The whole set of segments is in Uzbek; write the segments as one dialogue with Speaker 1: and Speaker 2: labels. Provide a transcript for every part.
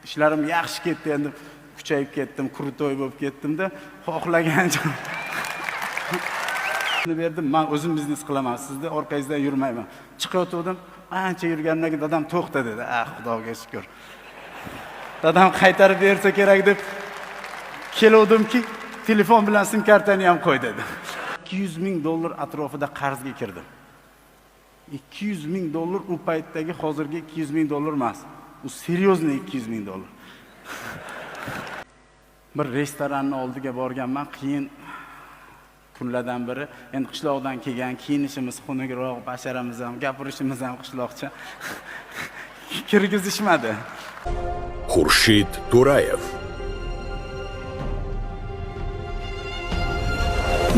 Speaker 1: Ishlarim yaxshi ketdi, endi kuchayib ketdim, krutoy bo'lib ketdim-da, xohlagancha berdim, men o'zim biznes qilaman, sizni orqangizdan yurmayman. Chiqayotgandim, ancha yurgandan keyin dadam to'xta dedi. Ah, Xudoga shukr. Dadam qaytarib bersa kerak deb keluvdimki, telefon bilan sim kartani ham qo'y dedi. 200 ming dollar atrofida qarzga kirdim. 200 ming dollar u paytdagi hozirgi 200 ming dollar emas. U серьезный 200 ming dollar. Bir restoranni oldiga borganman, qiyin kunlardan biri. Endi qishloqdan kelgan, kiyinishimiz xunukroq, basharamiz ham, gapirishimiz ham qishloqcha. Kirgizishmadi.
Speaker 2: Xurshid To'rayev.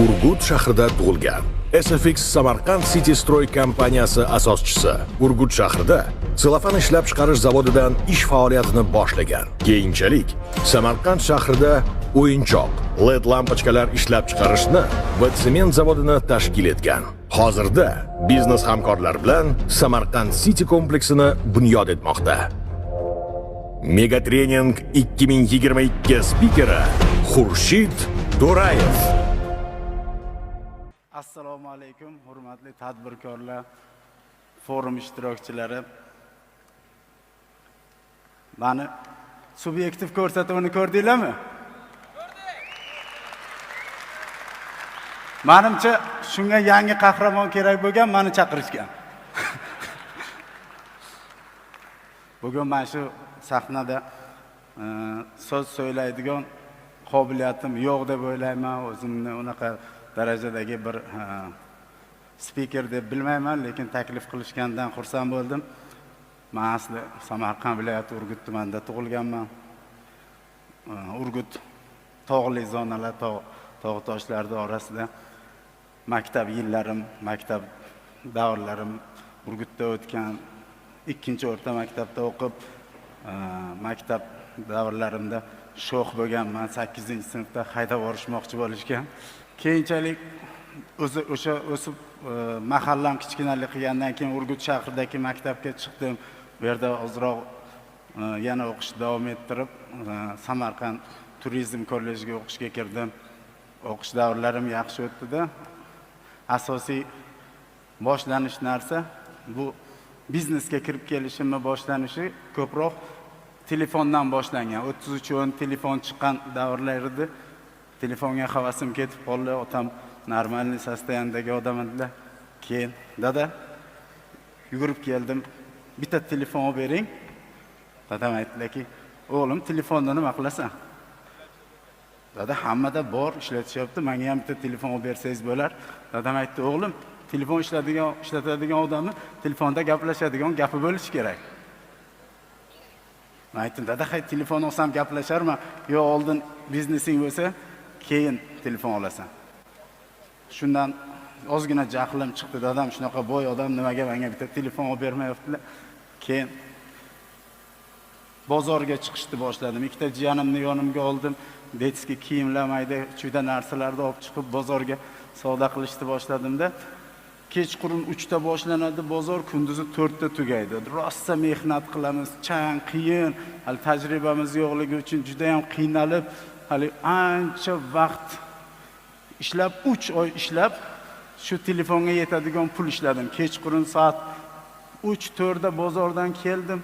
Speaker 2: Urgut shahrida tug'ilgan. SFX Samarqand City Stroy kompaniyasi asoschisi. Urgut shahrida selofan ishlab chiqarish zavodidan ish faoliyatini boshlagan. Keyinchalik Samarqand shahrida o'yinchoq, LED lampochkalar ishlab chiqarishni va sement zavodini tashkil etgan. Hozirda biznes hamkorlar bilan Samarqand City kompleksini bunyod etmoqda. Mega Trening 2022 spikeri Xurshid To'rayev.
Speaker 1: Assalomu alaykum, hurmatli tadbirkorlar, forum ishtirokchilari. Mani subyektiv ko'rsatuvini ko'rdinglarmi? Manimcha shunga yangi qahramon kerak bo'lgan, meni chaqirishgan. Bugun mana shu sahnada so'z so'ylaydigan qobiliyatim yo'q deb o'ylayman, o'zimni unaqa darajadagi bir spiker deb bilmayman, lekin taklif qilishgandan xursand bo'ldim. Men asli Samarqand viloyati Urgut tumanida tug'ilganman. Urgut tog'li zonalar, tog' toshlarning orasida maktab yillarim, maktab davrlarim Urgutda o'tgan. Ikkinchi o'rta maktabda o'qib, maktab davrlarimda sho'x bo'lganman. 8-sinfda haydab yuborishmoqchi bo'lishgan. Keyinchalik o'zi o'sha o'sib mahallam kichkinalik qilgandan keyin Urgut shahridagi maktabga chiqdim. Bu yerda ozroq yana o'qishni davom ettirib, Samarqand turizm kollejiga o'qishga kirdim. O'qish davrlarim yaxshi o'tdi-da. Asosiy boshlanish narsa bu biznesga kirib kelishimni boshlanishi ko'proq telefondan boshlangan. 33 o'n telefon chiqqan davrlar edi. Telefonga havasim ketib qoldi. Otam нормальный состояние dagi odam edilar. Keyin dada yugurib keldim. Bitta telefon olib bering. Dadam aytdilarki, o'g'lim telefonni nima qilasan? Dada hammada bor, ishlatishyapti, menga ham bitta telefon olib bersangiz bo'lar. Dadam aytdi, o'g'lim, telefon ishlatadigan odamni telefonda gaplashadigan gapi bo'lishi kerak. Men aytdim, dada, hay telefon olsam gaplasharman, yo oldin biznesing bo'lsa, keyin telefon olasan. Shundan ozgina jahlim chiqdi, dadam shunaqa boy odam nimaga menga bitta telefon olib bermayaptilar. Keyin bozorga chiqishni boshladim. Ikkita jiyanimni yonimga oldim. Detskiy kiyimlar, mayda chuyda narsalarni olib chiqib bozorga savdo qilishni boshladimda. Kechqurun 3 ta boshlanadi bozor, kunduzi 4 ta tugaydi. Rosa mehnat qilamiz, chang, qiyin, hali tajribamiz yo'qligi uchun juda ham qiynalib, hali ancha vaqt ishlab, 3 oy ishlab shu telefonga yetadigan pul ishladim. Kechqurun soat 3-4 da bozordan keldim.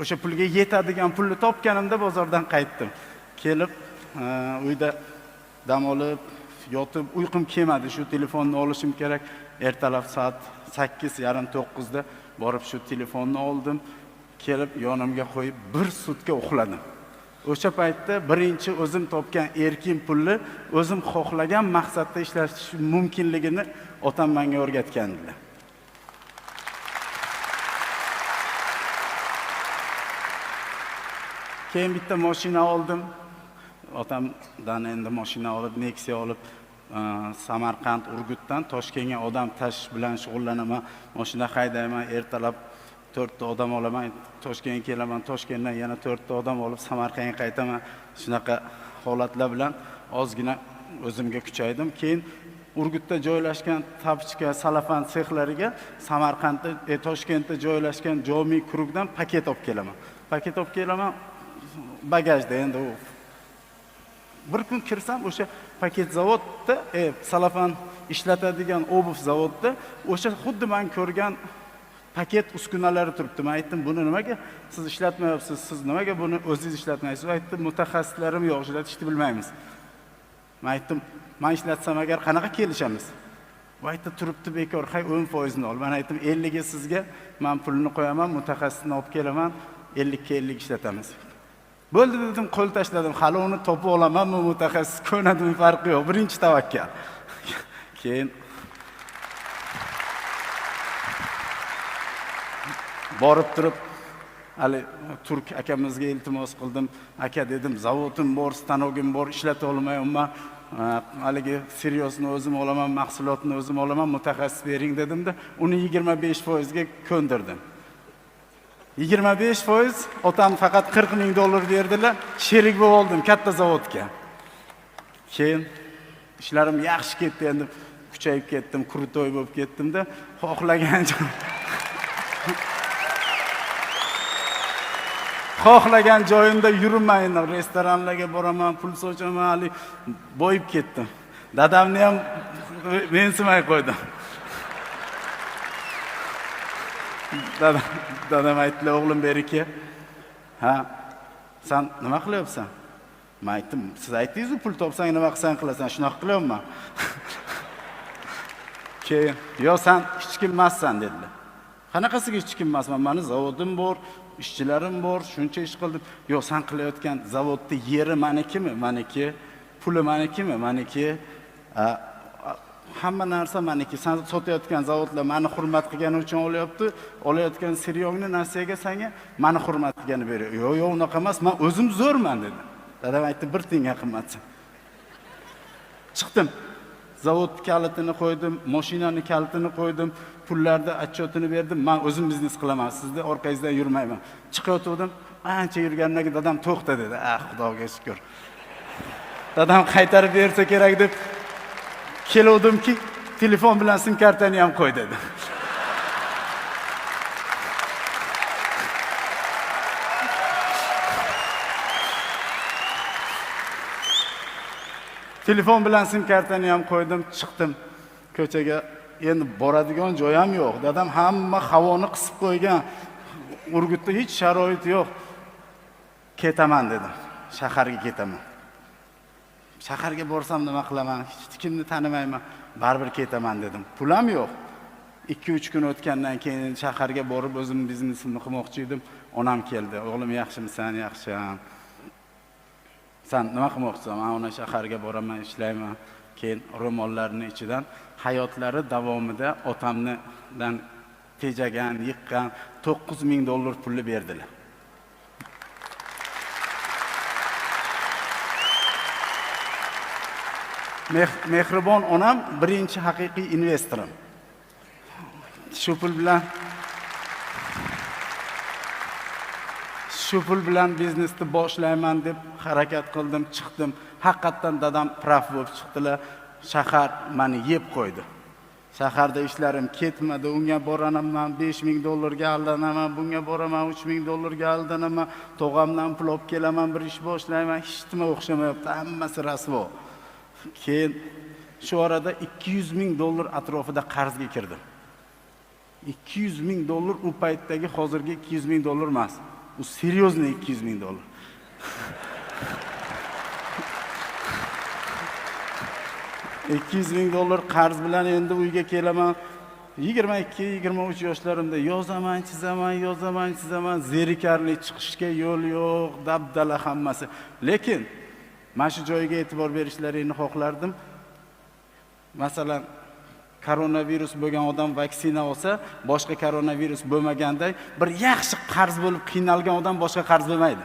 Speaker 1: O'sha pulga yetadigan pulni topganimda bozordan qaytdim. Kelib, uyda dam olib, yotib uyqum kelmadi. Shu telefonni olishim kerak. Ertalab soat 8:30 9 da borib shu telefonni oldim. Kelib yonimga qo'yib bir sutka uxladim. O'sha paytda birinchi o'zim topgan erkin pulni o'zim xohlagan maqsadda ishlatish mumkinligini otam menga o'rgatgandilar. Keyin bitta mashina oldim. Otamdan endi mashina olib, Nexia olib, Samarqand, Urgutdan Toshkentga odam tashish bilan shug'ullanaman. Mashina haydayman, ertalab 4 ta odam olaman, Toshkentga kelaman, Toshkentdan yana 4 ta odam olib Samarqandga qaytaman. Shunaqa holatlar bilan ozgina o'zimga kuchaydim. Keyin Urgutda joylashgan tapochka, salafan sexlariga Samarqandda, Toshkentda joylashgan Jomi Krugdan paket olib kelaman. Paket olib kelaman, bagajda endi u. Bir kun kirsam o'sha paket zavodda, salafan ishlatadigan obuv zavodda o'sha xuddi men ko'rgan paket uskunalari turibdi. Men aytdim, buni nimaga siz ishlatmayapsiz? Siz nimaga buni o'zingiz ishlatmaysiz? U aytdi, mutaxassislarim yo'q, ishlatishni bilmaymiz. Men aytdim, men ishlatsam agar qanaqa kelishamiz? U aytdi, turibdi bekor, hay 10%ni ol. Men aytdim, 50ga sizga, men pulini qo'yaman, mutaxassisni olib kelaman, 50ga 50 ishlatamiz. Bo'ldi dedim, qo'l tashladim. Hali uni topib olamanmi, mutaxassis ko'nadimi, farqi yo'q. Birinchi tavakkal. Keyin borib turib hali turk akamizga iltimos qildim. Aka dedim, zavodim bor, stanogim bor, ishlata olmayapman. Haligi seriosni o'zim olaman, mahsulotni o'zim olaman, mutaxassis bering dedimda, uni 25% ga ko'ndirdim. 25% otam faqat 40 ming dollar berdilar, sherik bo'lib oldim katta zavodga. Keyin ishlarim yaxshi ketdi, endi kuchayib ketdim, krutoy bo'lib ketdim-da, xohlagan joyimda yurmayman, restoranlarga boraman, pul sochaman, hali boyib ketdim. Dadamni ham mensimay qo'ydim. Dadam aytdilar, o'g'lim beriki, ha, sen nima qilyapsan? Men aytdim, siz aytdingiz-ku, pul topsang nima qilsang qilasan, shunaqa qilyapman. Keyin, yo sen hech kim emassan dedilar. Qanaqasiga hech kim emasman? Mani zavodim bor, ishchilarim bor, shuncha ish qildim. Yo'q, sen qilayotgan zavodda yeri manikimi? Maniki, puli manikimi? Maniki, hamma narsa maniki. Sen sotayotgan zavodlar meni hurmat qilgani uchun olyapti, olayotgan siryongni nasiyaga senga meni hurmat qilgani beryapti. Yo'q, yo'q, unaqa emas, men o'zim zo'rman dedi. Dadam aytdi, bir tiyinga qimmatsan. Chiqdim. Zavod kalitini qo'ydim, mashinani kalitini qo'ydim, pullarni отчетini berdim. Men o'zim biznes qilaman, sizni orqangizdan yurmayman. Chiqayotgandim, ancha yurgandan keyin dadam to'xta dedi. Ah, Xudoga shukr. Dadam qaytarib bersa kerak deb keluvdimki, telefon bilan sim kartani ham qo'y dedi. Telefon bilan sim kartani ham qo'ydim, chiqdim ko'chaga. Endi boradigan joyim yo'q. Dadam hamma havoni qisib qo'ygan. Urgutda hech sharoit yo'q. Ketaman dedim. Shaharga ketaman. Shaharga borsam nima qilaman? Hech kimni tanimayman. Baribir ketaman dedim. Pul ham yo'q. 2-3 kun o'tgandan keyin shaharga borib o'zim biznesimni qilmoqchi edim. Onam keldi. O'g'lim yaxshimisan? Yaxshi. Sen nima qilmoqchisan? Men ona shaharga boraman, ishlayman. Keyin ro'mollarning ichidan hayotlari davomida otamnidan tejagan, yiqqan 9000 dollar pulni berdilar. Mehribon onam birinchi haqiqiy investorim. Shu pul bilan biznesni boshlayman deb harakat qildim, chiqdim. Haqiqatan dadam praf bo'lib chiqdilar. Shahar meni yeb qo'ydi. Shaharda ishlarim ketmadi. Unga boraman 5000 dollarga aldanaman, bunga boraman 3000 dollarga aldanaman, tog'amdan pul olib kelaman, bir ish boshlayman, hech nima o'xshamayapti, hammasi rasvo. Keyin shu orada 200 ming dollar atrofida qarzga kirdim. 200 ming dollar u paytdagi hozirgi 200 ming dollar emas. U seriyozniy 200 ming dollar. 200 ming dollar qarz bilan endi uyga kelaman. 22-23 yoshlarimda yozaman, chizaman, yozaman, chizaman, zerikarli chiqishga yo'l yo'q, dabdala hammasi. Lekin mana shu joyga e'tibor berishlaringni xohlardim. Masalan, koronavirus bo'lgan odam vaksina olsa, boshqa koronavirus bo'lmaganday, bir yaxshi qarz bo'lib qiynalgan odam boshqa qarz bo'lmaydi.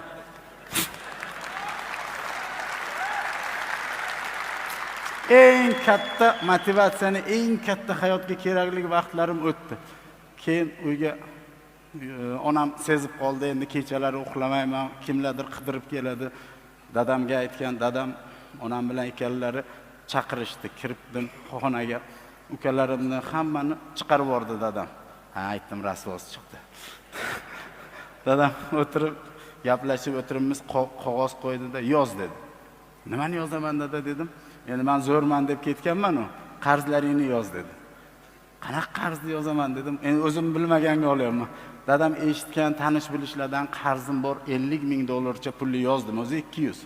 Speaker 1: Eng katta motivatsiyani, eng katta hayotga kerakli vaqtlarim o'tdi. Keyin uyga onam sezib qoldi, endi kechalari uxlamayman, kimlardir qidirib keladi. Dadamga aytgan, dadam onam bilan ikkalalari chaqirishdi, kiribdim xonaga. Ukalarimni hammani chiqarib yubordi dadam. Ha, aytdim, rasvosi chiqdi. Dadam o'tirib, gaplashib o'tiribmiz, qog'oz qo'ydi-da, yoz dedi. Nimani yozaman dada dedim. Endi men zo'rman deb ketganman-u, qarzlaringni yoz dedi. Qanaqa qarzni yozaman dedim. Endi o'zim bilmaganga olyapman. Dadam eshitgan tanish bilishlardan qarzim bor 50 ming dollarcha pulni yozdim, o'zi 200.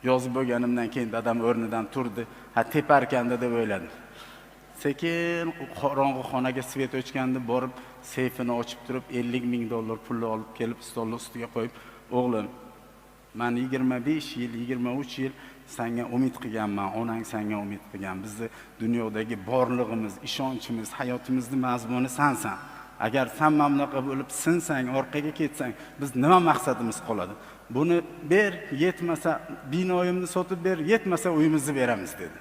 Speaker 1: Yozib bo'lganimdan keyin dadam o'rnidan turdi. Ha, teparkanda deb o'yladim. Sekin qorong'i xonaga svet o'chganda borib seyfini ochib turib 50 ming dollar pulni olib kelib stolning ustiga qo'yib, o'g'lim, men 25 yil, 23 yil senga umid qilganman, onang senga umid qilgan. Bizni dunyodagi borlig'imiz, ishonchimiz, hayotimizning mazmuni sensan. Agar sen mana bunaqa bo'lib sinsang, orqaga ketsang, biz nima maqsadimiz qoladi? Buni ber, yetmasa binoyimni sotib ber, yetmasa uyimizni beramiz dedi.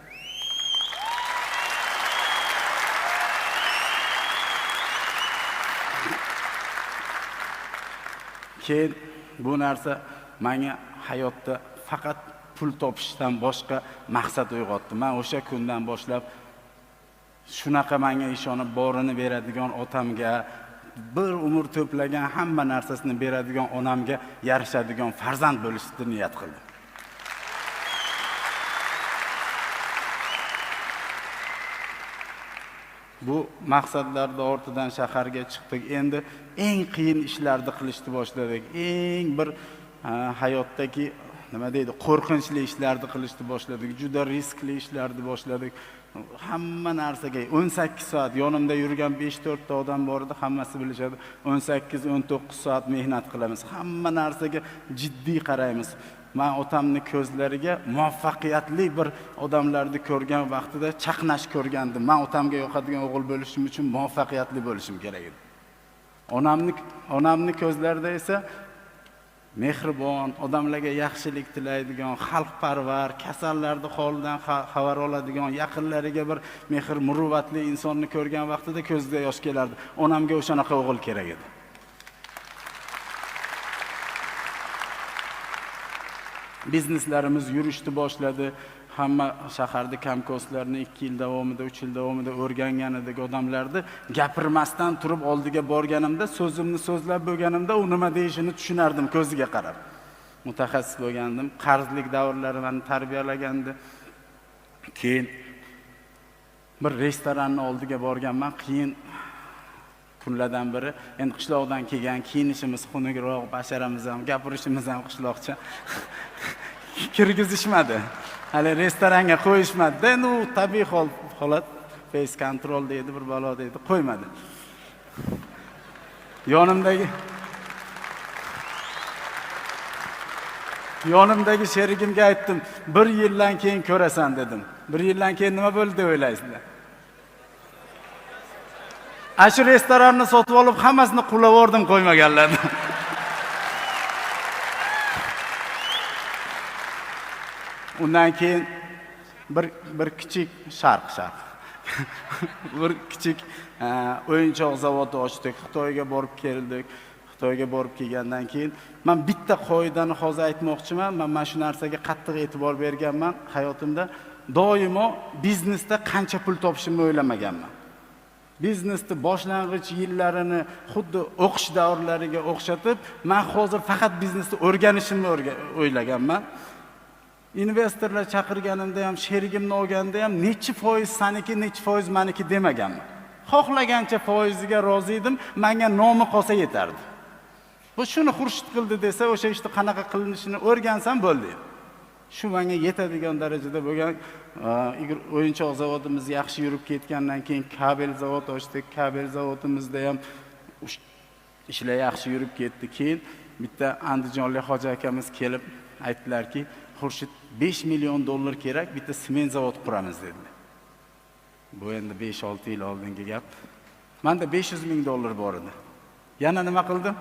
Speaker 1: Keyin bu narsa menga hayotda faqat pul topishdan boshqa maqsad uyg'otdi. Men o'sha kundan boshlab shunaqa menga ishonib borini beradigan otamga, bir umr to'plagan hamma narsasini beradigan onamga yarashadigan farzand bo'lishni niyat qildim. Bu maqsadlarning ortidan shaharga chiqdik. Endi eng qiyin ishlarni qilishni boshladik. Eng bir hayotdagi nima deydi, qo'rqinchli ishlarni qilishni boshladik. Juda riskli ishlarni boshladik. Hamma narsaga 18 soat yonimda yurgan 5-4 ta odam bor edi, hammasi bilishadi. 18-19 soat mehnat qilamiz. Hamma narsaga jiddiy qaraymiz. Men otamning ko'zlariga muvaffaqiyatli bir odamlarni ko'rgan vaqtida chaqnash ko'rgandim. Men otamga yoqadigan o'g'il bo'lishim uchun muvaffaqiyatli bo'lishim kerak edi. Onamning ko'zlarida esa mehribon, odamlarga yaxshilik tilaydigan, xalqparvar, kasallarni holidan xabar oladigan, yaqinlariga bir mehr muruvvatli insonni ko'rgan vaqtida ko'zida yosh kelardi. Onamga o'shanaqa o'g'il kerak edi. Bizneslarimiz yurishni boshladi. Hamma shaharda kamkoslarni 2 yil davomida, 3 yil davomida o'rgangan edik odamlarni. Gapirmasdan turib oldiga borganimda, so'zimni so'zlab bo'lganimda u nima deyishini tushunardim ko'ziga qarab. Mutaxassis bo'lgandim. Qarzlik davrlari meni tarbiyalagandi. Keyin bir restoranning oldiga borganman, qiyin kunlardan biri. Endi qishloqdan kelgan, kiyinishimiz xunukroq, basharamiz ham, gapirishimiz ham qishloqcha. Kirgizishmadi. Hali restoranga qo'yishmadi. Endi u tabiiy holat, face control deydi, bir balo deydi, qo'ymadi. Yonimdagi sherigimga aytdim, 1 yildan keyin ko'rasan dedim. 1 yildan keyin nima bo'ldi deb o'ylaysizlar? Shu restoranni sotib olib hammasini qulab yubordim qo'ymaganlarni. Undan keyin bir kichik sharq bir kichik o'yinchoq zavodi ochdik. Xitoyga borib keldik. Xitoyga borib kelgandan keyin men bitta qoidani hozir aytmoqchiman. Men mana shu narsaga qattiq e'tibor berganman hayotimda. Doimo biznesda qancha pul topishimni o'ylamaganman. Biznesni boshlang'ich yillarini xuddi o'qish davrlariga o'xshatib, men hozir faqat biznesni o'rganishimni o'ylaganman. Investorlar chaqirganimda ham, sherigimni olganda ham nechi foiz saniki, nechi foiz meniki demaganman. Xohlagancha foiziga rozi edim, menga nomi qolsa yetardi. Bu shuni Xurshid qildi desa, o'sha ishni qanaqa qilinishini o'rgansam bo'ldi. Shu menga yetadigan darajada bo'lgan o'yinchoq zavodimiz yaxshi yurib ketgandan keyin kabel zavod ochdik. Kabel zavodimizda ham ishlar yaxshi yurib ketdi. Keyin bitta andijonlik hoji akamiz kelib aytdilarki, Xurshid 5 million dollar kerak, bitta sement zavod quramiz dedilar. Bu endi 5-6 yil oldingi gap. Menda 500 ming dollar bor edi. Yana nima qildim?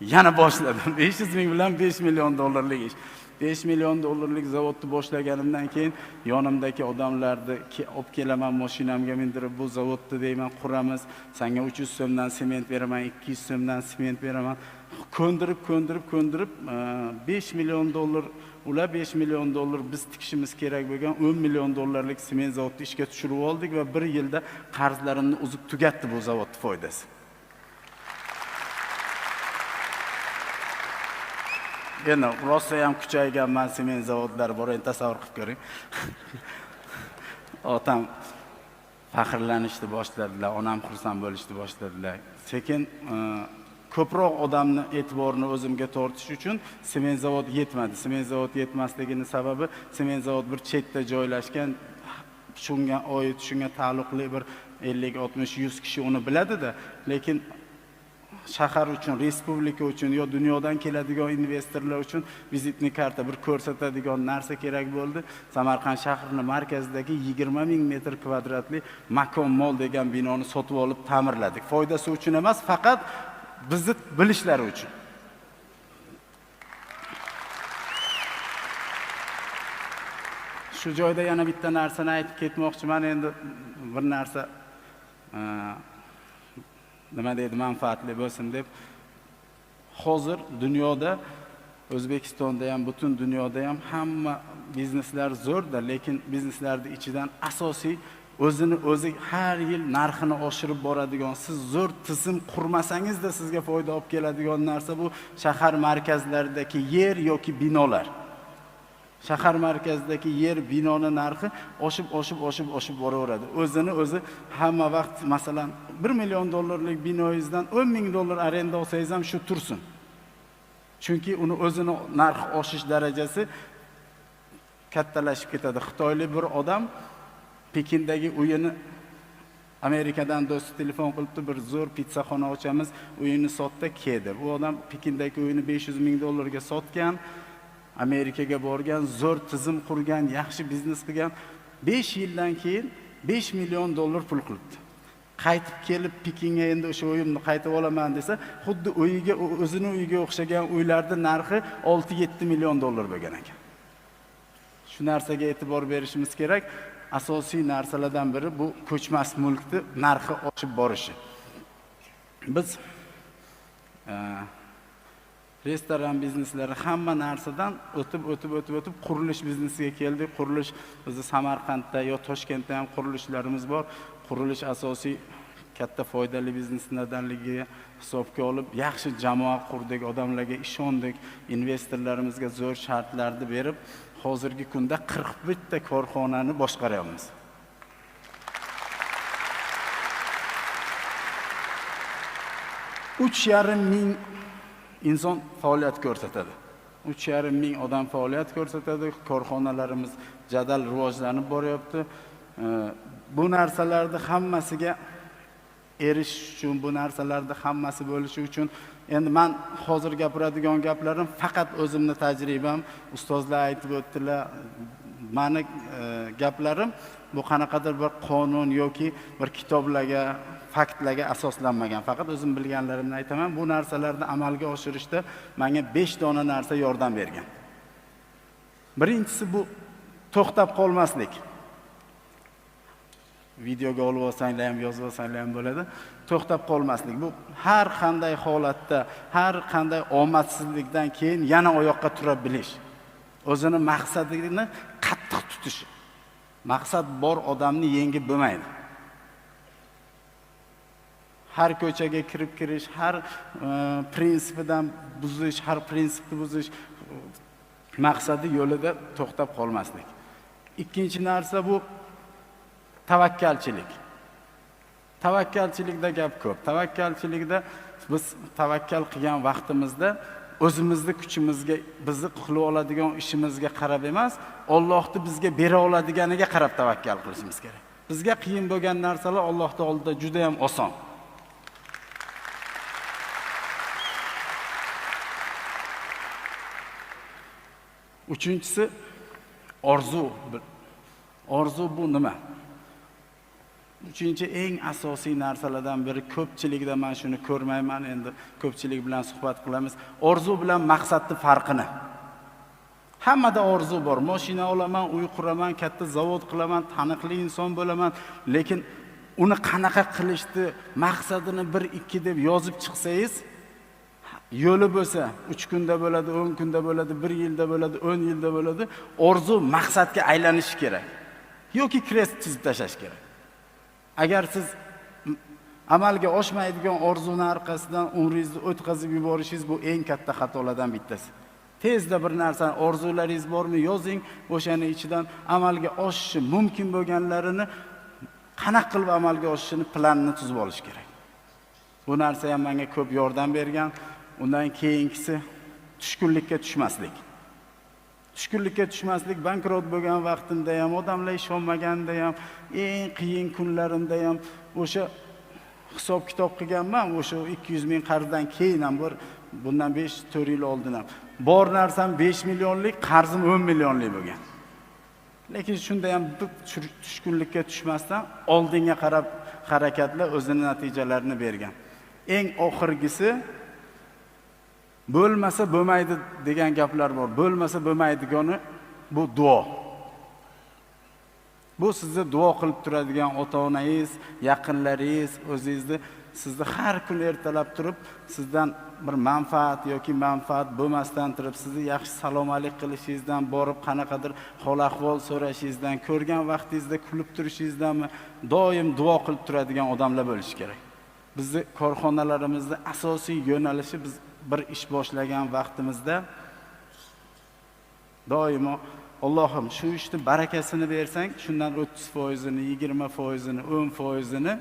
Speaker 1: Yana boshladim. 500 ming bilan 5 million dollarlik ish. 5 million dollarlik zavodni boshlaganimdan keyin yonimdagi odamlarni olib kelaman, mashinamga mindirib, bu zavodni deyman, quramiz. Senga 300 so'mdan sement beraman, 200 so'mdan sement beraman. Ko'ndirib 5 million dollar, ular 5 million dollar biz tikishimiz kerak bo'lgan 10 million dollarlik sement zavodni ishga tushirib oldik va bir yilda qarzlarimni uzib tugatdi bu zavodning foydasi. Endi rosa ham kuchayganman, sement zavodlari bor, endi tasavvur qilib ko'ring. Otam faxrlanishni boshladilar, onam xursand bo'lishni boshladilar. Sekin ko'proq odamni e'tiborini o'zimga tortish uchun sement zavod yetmadi. Sement zavod yetmasligini sababi sement zavod bir chetda joylashgan, shunga oid, shunga taalluqli bir 50, 60, 100 kishi uni biladida, lekin shahar uchun, respublika uchun yo dunyodan keladigan investorlar uchun vizitni karta, bir ko'rsatadigan narsa kerak bo'ldi. Samarqand shahrining markazidagi 20 ming metr kvadratli Makon Mall degan binoni sotib olib ta'mirladik. Foydasi uchun emas, faqat bizni bilishlari uchun. Shu joyda yana bitta narsani aytib ketmoqchiman. Endi bir narsa nima deydi, manfaatli bo'lsin deb. Hozir dunyoda, O'zbekistonda ham, butun dunyoda ham hamma bizneslar zo'rda, lekin bizneslarning ichidan asosiy o'zini o'zi har yil narxini oshirib boradigan, siz zo'r tizim qurmasangizda sizga foyda olib keladigan narsa bu shahar markazlaridagi yer yoki binolar. Shahar markazidagi yer, binoni narxi oshib, oshib, oshib, oshib boraveradi. O'zini o'zi hamma vaqt, masalan, 1 million dollarlik binoyingizdan 10 ming dollar arenda olsangiz ham shu tursin. Chunki uni o'zini narxi oshish darajasi kattalashib ketadi. Xitoylik bir odam Pekindagi uyini Amerikadan do'sti telefon qilibdi, bir zo'r pizzaxona ochamiz, uyini sotdi, keldi. U odam Pekindagi uyini 500 ming dollarga sotgan, Amerikaga borgan, zo'r tizim qurgan, yaxshi biznes qilgan. 5 yildan keyin 5 million dollar pul qilibdi. Qaytib kelib Pekinga endi o'sha uyimni qaytib olaman desa, xuddi uyiga, o'zini uyiga o'xshagan uylarning narxi 6-7 million dollar bo'lgan ekan. Shu narsaga e'tibor berishimiz kerak. Asosiy narsalardan biri bu ko'chmas mulkni narxi oshib borishi. Biz restoran bizneslari hamma narsadan o'tib, o'tib, o'tib, o'tib qurilish biznesiga keldik. Qurilish bizni Samarqandda yo Toshkentda ham qurilishlarimiz bor. Qurilish asosiy katta foydali bizneslardanligiga hisobga olib, yaxshi jamoa qurdik, odamlarga ishondik, investorlarimizga zo'r shartlarni berib, hozirgi kunda 41 ta korxonani boshqaryapmiz. Uch yarim ming inson faoliyat ko'rsatadi. Uch yarim ming odam faoliyat ko'rsatadi. Korxonalarimiz jadal rivojlanib boryapti. Bu narsalarni hammasiga erishish uchun, bu narsalarni hammasi bo'lishi uchun endi men hozir gapiradigan gaplarim faqat o'zimni tajribam, ustozlar aytib o'tdilar. Meni gaplarim bu qanaqadir bir qonun yoki bir kitoblarga, faktlarga asoslanmagan. Faqat o'zim bilganlarimni aytaman. Bu narsalarni amalga oshirishda menga 5 dona narsa yordam bergan. Birinchisi bu to'xtab qolmaslik. Videoga olib olsanglar ham, yozib olsanglar ham bo'ladi. To'xtab qolmaslik. Bu har qanday holatda, har qanday omadsizlikdan keyin yana oyoqqa tura bilish. O'zini maqsadini qattiq tutish. Maqsad bor odamni yengib bo'lmaydi. Har ko'chaga kirib kirish, har prinsipidan buzish, har prinsipni buzish, maqsadi yo'lida to'xtab qolmaslik. Ikkinchi narsa bu tavakkalchilik. Tavakkalchilikda gap ko'p. Tavakkalchilikda biz tavakkal qilgan vaqtimizda o'zimizni kuchimizga, bizni qila oladigan ishimizga qarab emas, Allohni bizga bera oladiganiga qarab tavakkal qilishimiz kerak. Bizga qiyin bo'lgan narsalar Allohning oldida juda ham oson. Uchinchisi orzu. Orzu bu nima? Uchinchi eng asosiy narsalardan biri, ko'pchilikda men shuni ko'rmayman, endi ko'pchilik bilan suhbat qilamiz. Orzu bilan maqsadning farqini. Hammada orzu bor. Mashina olaman, uy quraman, katta zavod qilaman, taniqli inson bo'laman, lekin uni qanaqa qilishni, maqsadini 1-2 deb yozib chiqsangiz, yo'li bo'lsa 3 kunda bo'ladi, 10 kunda bo'ladi, 1 yilda bo'ladi, 10 yilda bo'ladi. Orzu maqsadga aylanishi kerak yoki krest chizib tashlash kerak. Agar siz amalga oshmaydigan orzuni orqasidan umringizni o'tkazib yuborishingiz bu eng katta xatolardan bittasi. Tezda bir narsani orzularingiz bormi, yozing, o'shani ichidan amalga oshishi mumkin bo'lganlarini qanaqa qilib amalga oshishini planini tuzib olish kerak. Bu narsa ham menga ko'p yordam bergan. Undan keyingisi tushkunlikka tushmaslik. Tushkunlikka tushmaslik, bankrot bo'lgan vaqtimda ham, odamlar ishonmaganda ham, eng qiyin kunlarimda ham o'sha hisob kitob qilganman, o'sha 200 ming qarzdan keyin ham bir bundan 5-4 yil oldin ham bor narsam 5 millionlik, qarzim 10 millionlik bo'lgan. Lekin shunda ham tushkunlikka tushmasdan oldinga qarab harakatlar o'zini natijalarini bergan. Eng oxirgisi bo'lmasa bo'lmaydi degan gaplar bor. Bo'lmasa bo'lmaydigani bu duo. Bu sizni duo qilib turadigan ota-onangiz, yaqinlaringiz, o'zingizni sizni har kun ertalab turib sizdan bir manfaat yoki manfaat bo'lmasdan turib sizni yaxshi salom alik qilishingizdan borib qanaqadir hol ahvol so'rashingizdan, ko'rgan vaqtingizda kulib turishingizdanmi doim duo qilib turadigan odamlar bo'lishi kerak. Bizni korxonalarimizning asosiy yo'nalishi biz bir ish boshlagan vaqtimizda doimo Allohim shu ishni barakasini bersang, shundan 30%-ini, 20%-ini, 10%-ini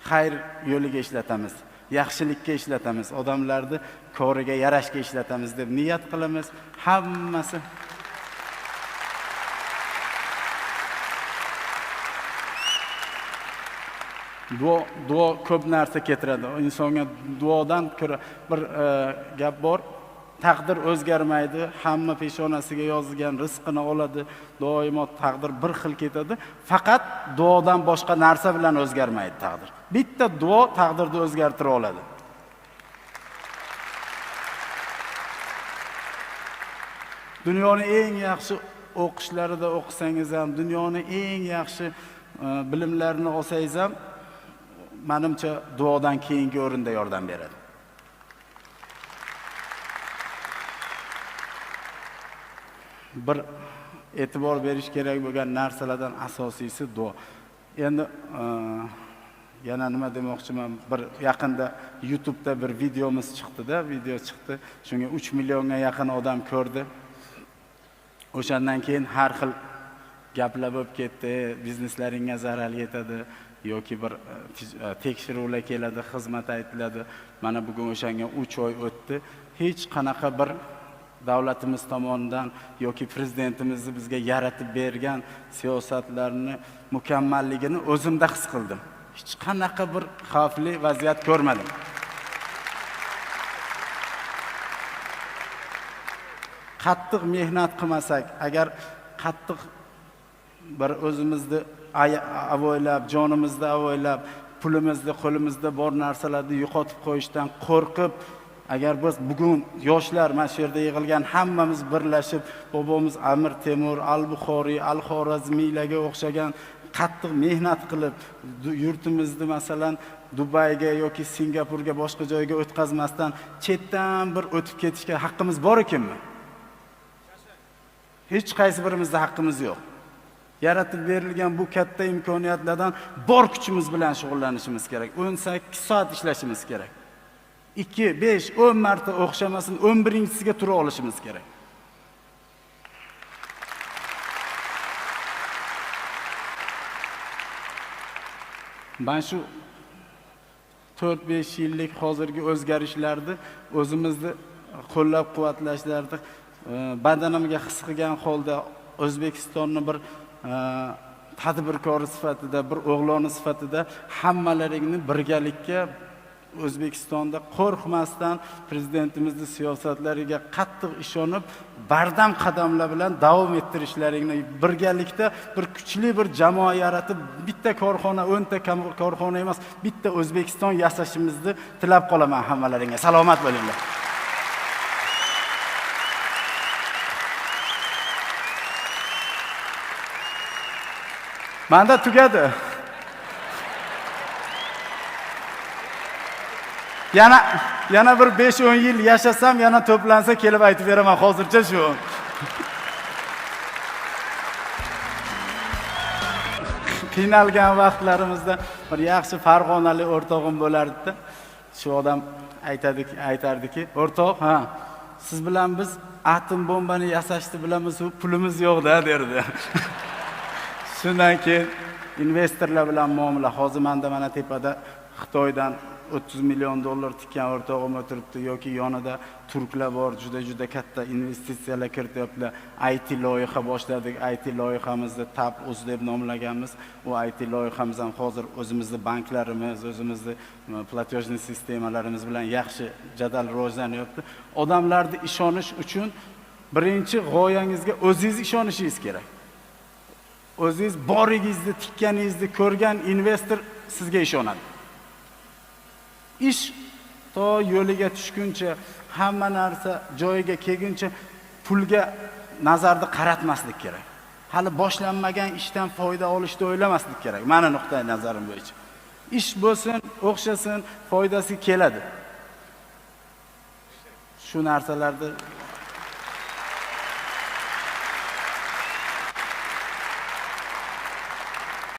Speaker 1: xayr yo'liga ishlatamiz, yaxshilikka ishlatamiz, odamlarni koriga yarashga ishlatamiz deb niyat qilamiz. Hammasi duo ko'p narsa keltiradi. Insonga duodan ko'ra bir gap bor. Taqdir o'zgarmaydi, hamma peshonasiga yozilgan rizqini oladi, doimo taqdir bir xil ketadi. Faqat duodan boshqa narsa bilan o'zgarmaydi taqdir. Bitta duo taqdirni o'zgartira oladi. Dunyoni eng yaxshi o'qishlarida o'qisangiz ham, dunyoni eng yaxshi bilimlarini olsangiz ham, menimcha duodan keyingi o'rinda yordam beradi. Bir e'tibor berish kerak bo'lgan narsalardan asosiysi duo. Endi yana nima demoqchiman, bir yaqinda YouTube'da bir videomiz chiqdi-da, video chiqdi. Shunga 3 millionga yaqin odam ko'rdi. O'shandan keyin har xil gaplar bo'lib ketdi, bizneslaringga zarar yetadi yoki bir tekshiruvlar keladi, xizmat aytiladi. Mana bugun o'shanga 3 oy o'tdi. Hech qanaqa bir davlatimiz tomonidan yoki prezidentimizni bizga yaratib bergan siyosatlarni mukammalligini o'zimda his qildim. Hech qanaqa bir xavfli vaziyat ko'rmadim. Qattiq mehnat qilmasak, agar qattiq bir o'zimizni avoylab, jonimizni avoylab, pulimizni, qo'limizda bor narsalarni yo'qotib qo'yishdan qo'rqib, agar biz bugun yoshlar mana shu yerda yig'ilgan hammamiz birlashib, bobomiz Amir Temur, Al-Buxoriy, Al-Xorazmiylarga o'xshagan qattiq mehnat qilib, yurtimizni masalan Dubayga yoki Singapurga boshqa joyga o'tkazmasdan chetdan bir o'tib ketishga haqqimiz bor ekanmi? Hech qaysi birimizda haqqimiz yo'q. Yaratib berilgan bu katta imkoniyatlardan bor kuchimiz bilan shug'ullanishimiz kerak. 18 soat ishlashimiz kerak. 2, 5, 10 marta o'xshamasin, 11-chisiga tura olishimiz kerak. Mana shu 4-5 yillik hozirgi o'zgarishlarni o'zimizni qo'llab-quvvatlashlarni badanimga his qilgan holda O'zbekistonni bir tadbirkori sifatida, bir o'g'loni sifatida hammalaringni birgalikka O'zbekistonda qo'rqmasdan prezidentimizning siyosatlariga qattiq ishonib, bardam qadamlar bilan davom ettirishlaringni birgalikda bir kuchli bir jamoa yaratib, bitta korxona, 10 ta korxona emas, bitta O'zbekiston yasashimizni tilab qolaman hammalaringga. Salomat bo'linglar. Menda tugadi. Yana bir 5-10 yil yashasam, yana to'plansa kelib aytib beraman, hozircha shu. Qiynalgan vaqtlarimizda bir yaxshi farg'onalik o'rtog'im bo'lardi. Shu odam aytardiki, o'rtoq, ha, Siz bilan biz atom bombani yasashni bilamiz, pulimiz yo'q-da derdi. Shundan keyin investorlar bilan muomala. Hozir menda mana tepada Xitoydan 30 million dollar tikkan o'rtog'im o'tiribdi yoki yonida turklar bor, juda juda katta investitsiyalar kirityaptilar. IT loyiha boshladik. IT loyihamizni TAP uz deb nomlaganmiz. U IT loyihamiz ham hozir o'zimizni banklarimiz, o'zimizni платежный sistemalarimiz bilan yaxshi jadal rivojlanyapti. Odamlarni ishonish uchun birinchi g'oyangizga o'zingiz ishonishingiz kerak. O'zingiz borigingizni, tikkaningizni ko'rgan investor sizga ishonadi. Ish to yo'liga tushguncha, hamma narsa joyiga kelguncha pulga nazarni qaratmaslik kerak. Hali boshlanmagan ishdan foyda olishni o'ylamaslik kerak, mani nuqtai nazarim bo'yicha. Ish bo'lsin, o'xshasin, foydasi keladi. Shu narsalarni